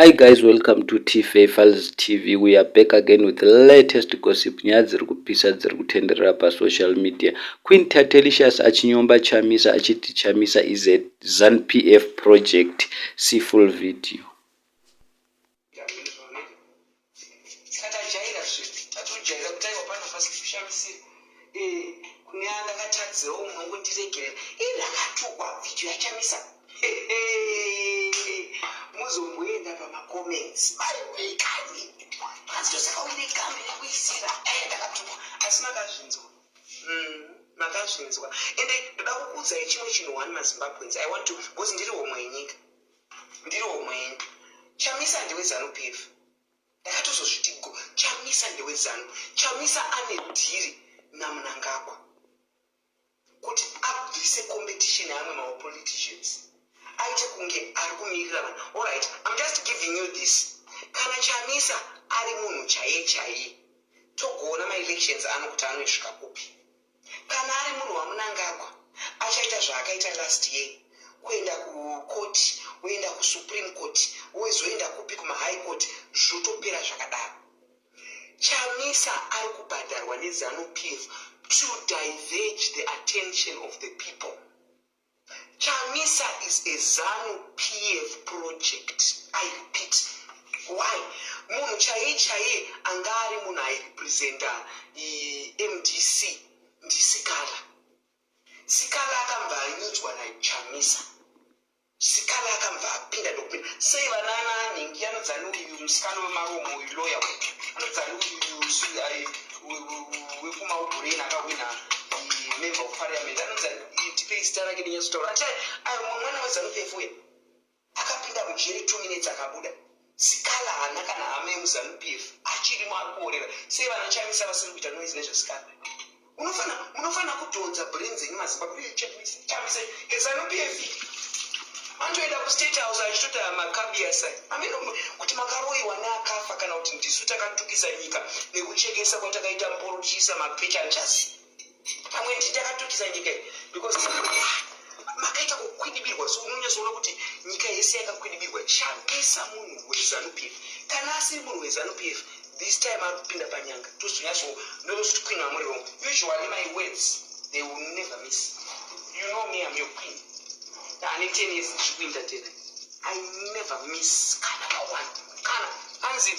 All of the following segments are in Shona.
Hi guys, welcome to TFA Files TV. We are back again with the latest gossip. Nyaya dziri kupisa dziri kutenderera pasocial media. Queen Tatelicious achinyomba Chamisa achiti Chamisa is a ZANU PF project. See full video. Tatajaira zvedu, tatojaira kuti aiwa pana pasi kushamisira. Eh, kune andakatadzirawo munongondiregerera. Eh, ndakatukwa video yaChamisa. Muzomboenda pamacomments. Maipikani. Hanzi uine gambe rekuisira. Eh, ndakatukwa. Asi makazvinzwa. Makazvinzwa. Ende ndoda kukuudzai chimwe chinhu one maZimbabweans. I want to because ndiri homwe yenyika. Ndiri homwe yenyika. Chamisa ndeweZANU PF. Ndakatozozviti go. Chamisa ndeweZANU. Chamisa ane dhiri naMnangagwa kuti abvise competition yeamwe mapoliticians, aite kunge ari kumirira vanhu. Alright, I'm just giving you this. Kana Chamisa ari munhu chaiye chaiye, togoona maelections ano kuti anoisvika kupi. Kana ari munhu waMnangagwa, achaita zvaakaita last year, kuenda kukoti, woenda kuSupreme Court, wozoenda kupi, kumahigh court, zvotopera zvakadaro. Chamisa ari kubhadharwa neZANU PF to diverge the attention of the people. Chamisa is a ZANU PF project. I repeat. Why? Munhu chaiye chaiye anga ari munhu airepresenta MDC ndiSikhala. Sikhala akambva anyudzwa naChamisa. Sikhala akambva apinda ndokupinda. Sei vanana nhingi anodzani uyu musikana wemaromo uyu, loya anodzani uyu wekumaubhureni akahwina member of parliament, anonzani? Tipei zita rake ndinyatsotaura. Ati mwana weZANU PF uya akapinda mujeri 2 minutes akabuda. Sikhala haana kana hama yemuZANU PF, achirimo ari kuorera. Sei vana Chamisa vasiri kuita noise nezveSikhala? Munofanira kudhonza brain dzenyu maZimbabwe. Chamisa eZANU PF anotoenda kuState House achitoti makabiasa ameno kuti makaroyiwa neakafa kana kuti ndisu takatukisa nyika nekuchekesa kwatakaita mboro tichiisa mapecha chasi. Pamwe ndii takatukisa nyika iyi because makaita kukwidibirwa. So unonyatsoona kuti nyika yese yakakwidibirwa. Chamisa munhu weZANU PF. Kana asiri munhu weZANU PF, this time ari kupinda panyanga. Tozonyatso ndozoti, "Queen, amuri wrong." Usually my words, they will never miss. You know me, I'm your queen. Ane 10 years ndichikuentertaina, I never miss kana kaone. Kana anzi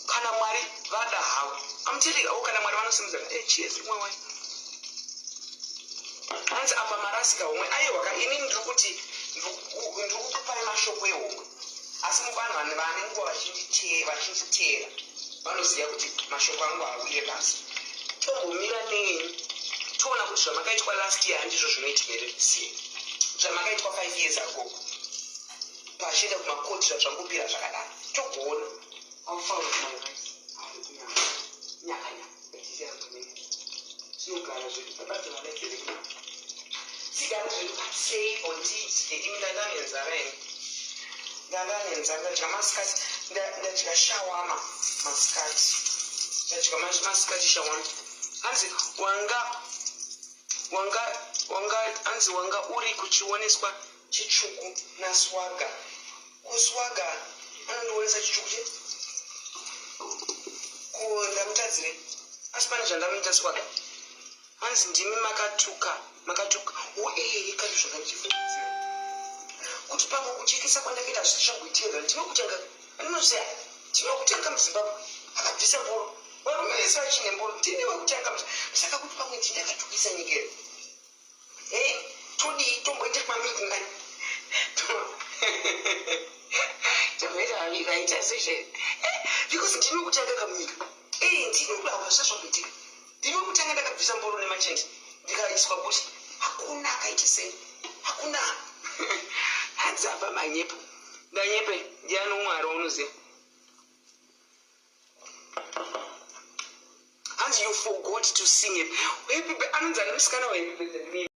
kana Mwari vada havo, I'm telling you, kana Mwari vanosimudzana. Cheers, imwe wine. Hanzi apa marasika homwe. Aiwa ka, inini ndiri kuti ndiri kukupai mashoko ehomwe, asi muvanhu vane nguva vachinditeera vanoziva kuti mashoko angu awire pasi. Tombomira neni toona kuti zvamakaitwa last year handizvo zvinoitika here this year. Zvamakaitwa 5 years ago pachienda kumakoti zvazvangopera zvakadaro, togoona. How far with my rice? Nyaka nyaka tinogara zvedu tabadzavalaizere tigara zvedu patable tidye. Imi, ndandane nzara ini, ndandane nzara. Ndadya masikati, ndadya shawarma masikati, ndadya masikati shawarma. Hanzi wanga hanzi wanga uri kuchioneswa chitsvuku naSwaga. Kuswaga anondionesa chitsvuku che ko ndamutadzire? Asi pane zvandamuita Swaga? Hanzi ndimi makatuka, makatuka uee kati zvakandichifungidzira kuti pamwe kuchekesa kwandakaita zvisichamboitira. Ndinokutanga, andinoziva, ndinokutanga muZimbabwe akabvisa mboro, varume vese vachine mboro, ndini wekutanga. Saka kuti pamwe ndindakatukisa nyika ere? E, todii? Tomboita mamidnight, tomboita mamidnight session because ndinokutanga kamunyika. E, ndinokurava zvazvamboitika, ndinokutanga ndakabvisa mboro nemachende ndikaiswa kuti hakuna akaita sei, hakuna. Hanzi apa manyepo. Ndanyepe? Ndiani umwari waunoziva? Hanzi you forgot to sing it. Happy, anonzi ani musikana wahappy birthday?